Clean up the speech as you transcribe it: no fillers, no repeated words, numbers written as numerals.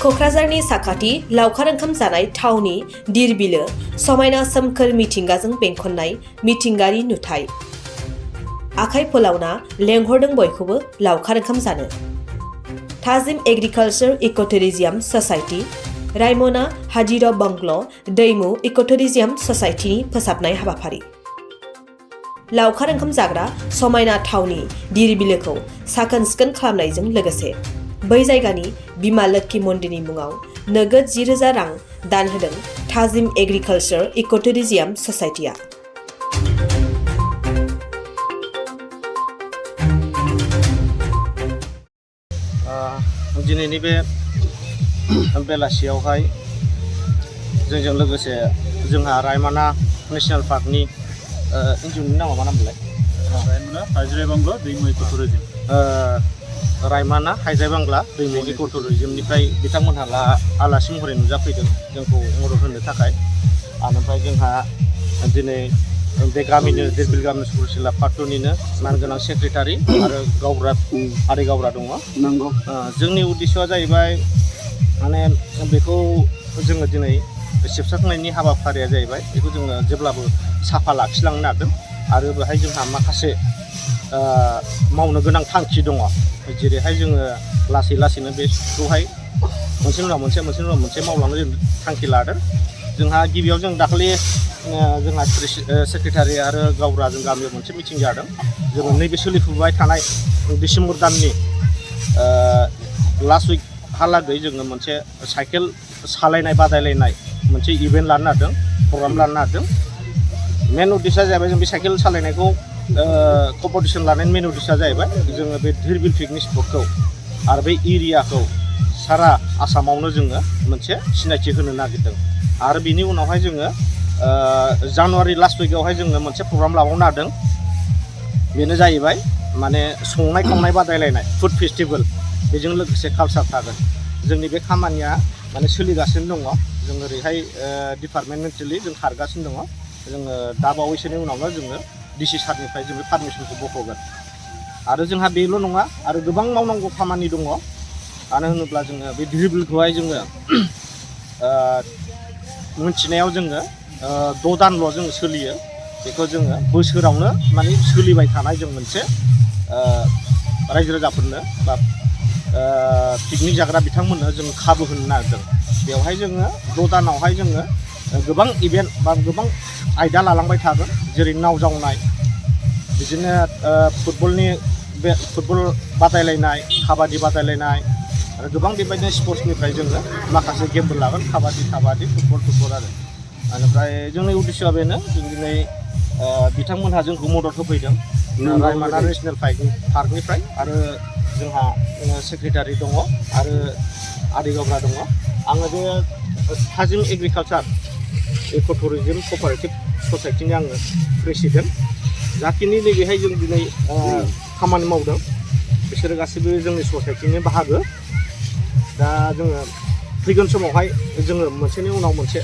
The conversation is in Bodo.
क'क्राझारनि साखाथि लावखार ओंखाम जानाय थावनि दिरबिलो समायना सोमखोर मिथिंगाजों बेंखननाय मिथिंगायारि नुथाय। आखाइ फोलावना लेंहरदों बयखौबो लावखार ओंखाम जानो। थाजिम एग्रिकालचार इक'टुरिज्म ससाइटि, रायमना हाजिरा बंग्ल दैमु इक'टुरिज्म ससाइटिनि फोसाबनाय हाबाफारि। लावखार ओंखाम जाग्रा समायना थावनि दिरबिलोखौ साखोन सिखोन खालामनायजों लोगोसे बै जायगानि बिमा लोक्षि मन्दिरनि मुङाव नोगोद 10,000 रां दान होदों थाजिम एग्रिकालचार इक'टुरिज्म ससाइटिया। दिनैनि बे बेलासियावहाय जोंजों लोगोसे जोंहा रायमना नेशनेल पार्कनि इन्जुरनि नामा मा नाममोनलाय? रायमना हाजिरा बंग्ला दैमु इक'टुरिज्म। रायमना हाजिरा बंग्ला दैमु इक'टुरिज्मनिफ्राय बिथांमोनहा आलासि महरै नुजाफैदों जोंखौ मदद होनो थाखाय। ओमफ्राय जोंहा दिनै बे गामिनि दिरबिल गामि सुरसिला पार्टनिनो मानगोनां सेक्रेटारि आरो गावबुरा आदै गावबुरा दङ। नंगौ। जोंनि उद्देश्यआ जाहैबाय माने बेखौ जोङो दिनै सिबस्रांनायनि हाबाफारिया जाहैबाय बेखौ जोङो जेब्लाबो साफा लाखिलांनो नागिरदों आरो बेहाय जोंहा माखासे मावनो गोनां थांखि दङ। जेरैहाय जोङो लासै लासैनो बेखौहाय मोनसेनि उनाव मोनसे मावलांनो जों थांखि लादों। जोंहा गिबियाव जों दाखालि जोंहा सेक्रेटारि आरो गावबुराजों गामियाव मोनसे मिटिं जादों। जोङो नैबे सोलिफुबाय थानाय डिसेम्बर दाननि लास्ट उइकहालागै जोङो मोनसे साइकेल सालायनाय बादायलायनाय मोनसे इभेन्ट लानो नागिरदों, प्रग्राम लानो नागिरदों। मेन उद्देश्यआ जाहैबाय जों बे साइकेल सालायनायखौ कम्पिटिसन लानायनि मेन उद्देश्यआ जाहैबाय जोङो बे दिरबिल पिकनिक स्पटखौ आरो बे एरियाखौ सारा आसामावनो जोङो मोनसे सिनायथि होनो नागिरदों। आरो बिनि उनावहाय जोङो जानुवारि लास्ट उइकआवहाय जोङो मोनसे प्रग्राम लाबावनो नागिरदों। बेनो जाहैबाय माने संनाय खावनाय बादायलायनाय फुड फेस्टिभेल, बेजों लोगोसे कालचार थागोन। जोंनि बे खामानिया माने सोलिगासिनो दङ। जों ओरैहाय डिपार्टमेन्टेलि जों खारगासिनो दङ। जोङो दा बावैसोनि उनावनो जोङो डिसि सारनिफ्राय जों बे पारमिसनखौ बख'गोन। आरो जोंहा बेल' नङा, आरो गोबां मावनांगौ खामानि दङ। मानो होनोब्ला जोङो बे दिरबिलखौहाय जोङो मिथिनायाव जोङो 6 दानल' जों सोलियो। बेखौ जोङो बोसोरावनो माने सोलिबाय थानाय जों मोनसे रायजो राजाफोरनो बा पिकनिक जाग्रा बिथांमोननो जों खाबु होनो नागिरदों। बेवहाय जोङो 6 दानावहाय जोङो गोबां इभेन्ट बा गोबां आयदा लालांबाय थागोन। जेरै नाव जावनाय, बिदिनो फुटबल बादायलायनाय, काबादि बादायलायनाय आरो गोबां बेबायदिनो स्पर्ट्सनिफ्राय जोङो माखासे गेमफोर लागोन। काबादि फुटबल आरो बेनिफ्राय जोंनि उद्देश्यआ बेनो, जों दिनै बिथांमोनहा जोंखौ मदद होफैदों रायमना नेशनेल पार्कनिफ्राय। आरो जोंहा सेक्रेटारि दङ आरो आदै गावबुरा दङ। आङो बे थाजिम एग्रिकालचार इक'टुरिज्म क'पारेटिभ ससाइटिनि आङो प्रेसिडेन्ट। जाखिनि नैबेहाय जों दिनै खामानि मावदों बिसोरो गासैबो जोंनि ससाइटिनि बाहागो। दा जोङो फैगोन समावहाय जोङो मोनसेनि उनाव मोनसे